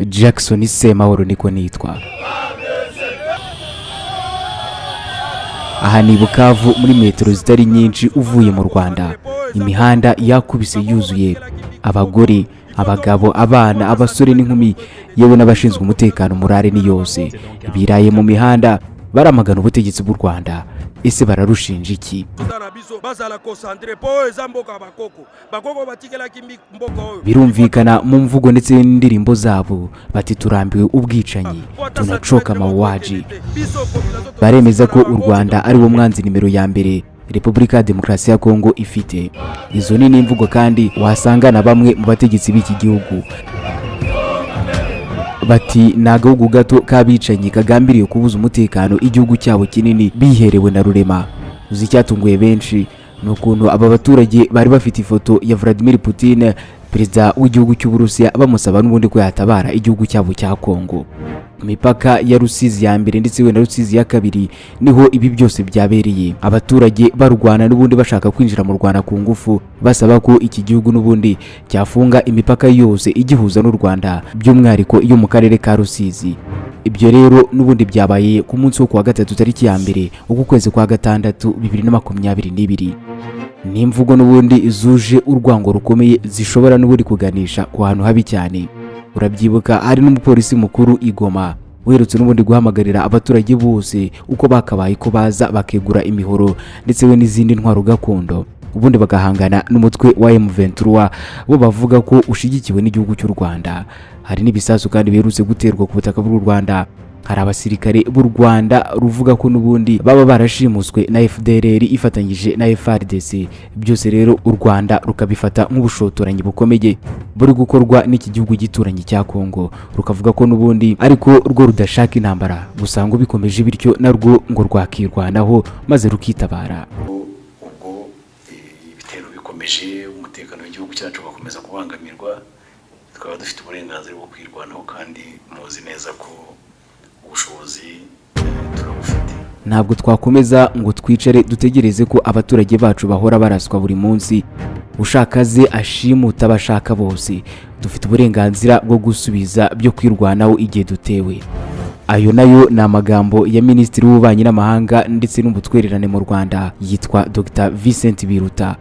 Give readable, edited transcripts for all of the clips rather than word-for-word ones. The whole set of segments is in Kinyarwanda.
Jackson Semahoro niko nitwa. Aha ni Bukavu, muri metero zitari nyinshi uvuye mu Rwanda. Imihanda yakubise yuzuye abagore, abagabo, abana, abasore n'inkumi, yewe n'abashinzwe umutekano. Murare ni yose biraye mu mihanda baramagana ubutegetsi bw'u Rwanda. Ese bararushinja iki? Birumvikana mu mvugo ndetse n'indirimbo zabo, bati: "Turambiwe ubwicanyi, tunachoka mauaji." Baremeza ko u Rwanda ari wo mwanzi nimero ya mbere Repubulika ya Demokarasi ya Kongo ifite. Izo ni n'imvugo kandi wasanga na bamwe mu bategetsi b'iki gihugu, bati ni agahugu gato k'abicanyi kagambiriye kubuza umutekano igihugu cyabo kinini biherewe na Rurema. Uzi icyatunguye benshi ni ukuntu aba baturage bari bafite ifoto ya Vladimir Putin, perezida w'igihugu cy'Uburusiya, bamusaba n'ubundi ko yatabara igihugu cyabo cya Kongo. Imipaka ya Rusizi ya mbere ndetse wenda Rusizi ya kabiri niho ibi byose byabereye, abaturage barwana n'ubundi bashaka kwinjira mu Rwanda ku ngufu, basaba ko iki gihugu n'ubundi cyafunga imipaka yose igihuza n'u Rwanda, by'umwihariko iyo mu karere ka Rusizi. Ibyo rero n'ubundi byabaye ku munsi wo kuwa gatatu, tariki ya 1 uku kwezi kwa gatandatu 2022. Ni imvugo n'ubundi zuje urwango rukomeye, zishobora n'ubundi kuganisha ku hantu habi cyane. Urabyibuka hari n'umupolisi mukuru i Goma uherutse n'ubundi guhamagarira abaturage bose uko bakabaye ko baza bakegura imihoro ndetse we n'izindi ntwaro gakondo, ubundi bagahangana n'umutwe wa M23 bo bavuga ko ushigikiwe n'igihugu cy'u Rwanda. Hari n'ibisasu kandi biherutse guterwa ku butaka bw'u Rwanda. Hari abasirikare b'u Rwanda ruvuga ko n'ubundi baba barashimuswe na FDLR ifatanyije na FARDC. Byose rero u Rwanda rukabifata nk'ubushotoranyi bukomeye buri gukorwa n'iki gihugu gituranyi cya Kongo, rukavuga ko n'ubundi ariko rwo rudashaka intambara, gusa ngo bikomeje bityo narwo ngo rwakirwanaho maze rukitabara. Ubwo ibitero bikomeje, umutekano w'igihugu cyacu ugakomeza kubangamirwa, tukaba dufite uburenganzira bwo kwirwanaho, kandi muzi neza ko ubushobozi turabufite. Ntabwo twakomeza ngo twicare dutegereze ko abaturage bacu bahora baraswa buri munsi, ushaka aze ashimuta abashaka bose. Dufite uburenganzira bwo gusubiza byo kwirwanaho igihe dutewe. Ayo nayo ni amagambo ya Minisitiri w'Ububanyi n'Amahanga ndetse n'Ubutwererane mu Rwanda, yitwa Dr Vincent Biruta.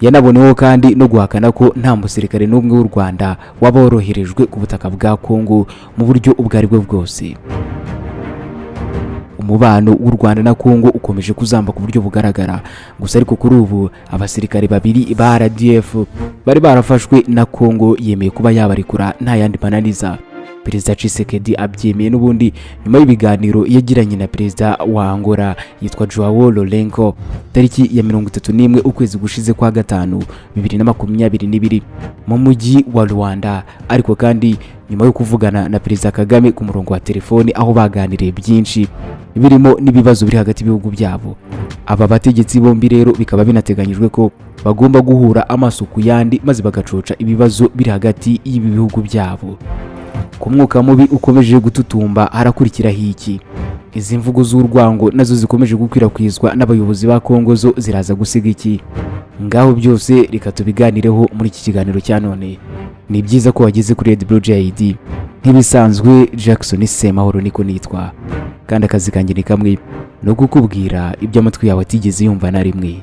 Yanaboneyeho kandi no guhakana ko nta musirikare n'umwe w'u Rwanda waba woroherejwe ku butaka bwa Kongo mu buryo ubwo ari bwo bwose. Umubano w'u Rwanda na Kongo ukomeje kuzamba ku buryo bugaragara. Gusa ariko kuri ubu abasirikare babiri ba RDF bari barafashwe na Kongo yemeye kuba yabarekura nta yandi mananiza. Perezida Tshisekedi abyemeye n'ubundi nyuma y'ibiganiro yagiranye na perezida wa Angola yitwa Joao Lourenço, tariki ya 31 ukwezi gushize kwa gatanu 2022 mu mujyi wa Luanda. Ariko kandi nyuma yo kuvugana na Perezida Kagame ku murongo wa telefoni, aho baganiriye byinshi birimo n'ibibazo biri hagati y'ibihugu byabo. Aba bategetsi bombi rero bikaba binateganyijwe ko bagomba guhura amaso ku yandi, maze bagacoca ibibazo biri hagati y'ibi bihugu byabo. Ku mwuka mubi ukomeje gututumba, harakurikiraho iki? Izi mvugo z'urwango nazo zikomeje gukwirakwizwa n'abayobozi ba Kongo zo ziraza gusiga iki? Ngaho byose reka tubiganireho muri iki kiganiro cya none. Ni byiza ko wageze kuri Red Blue JD. Nk'ibisanzwe, Jackson Semahoro niko nitwa, kandi akazi kanjye ni kamwe, ni ukukubwira ibyo amatwi yawe atigeze yumva na rimwe.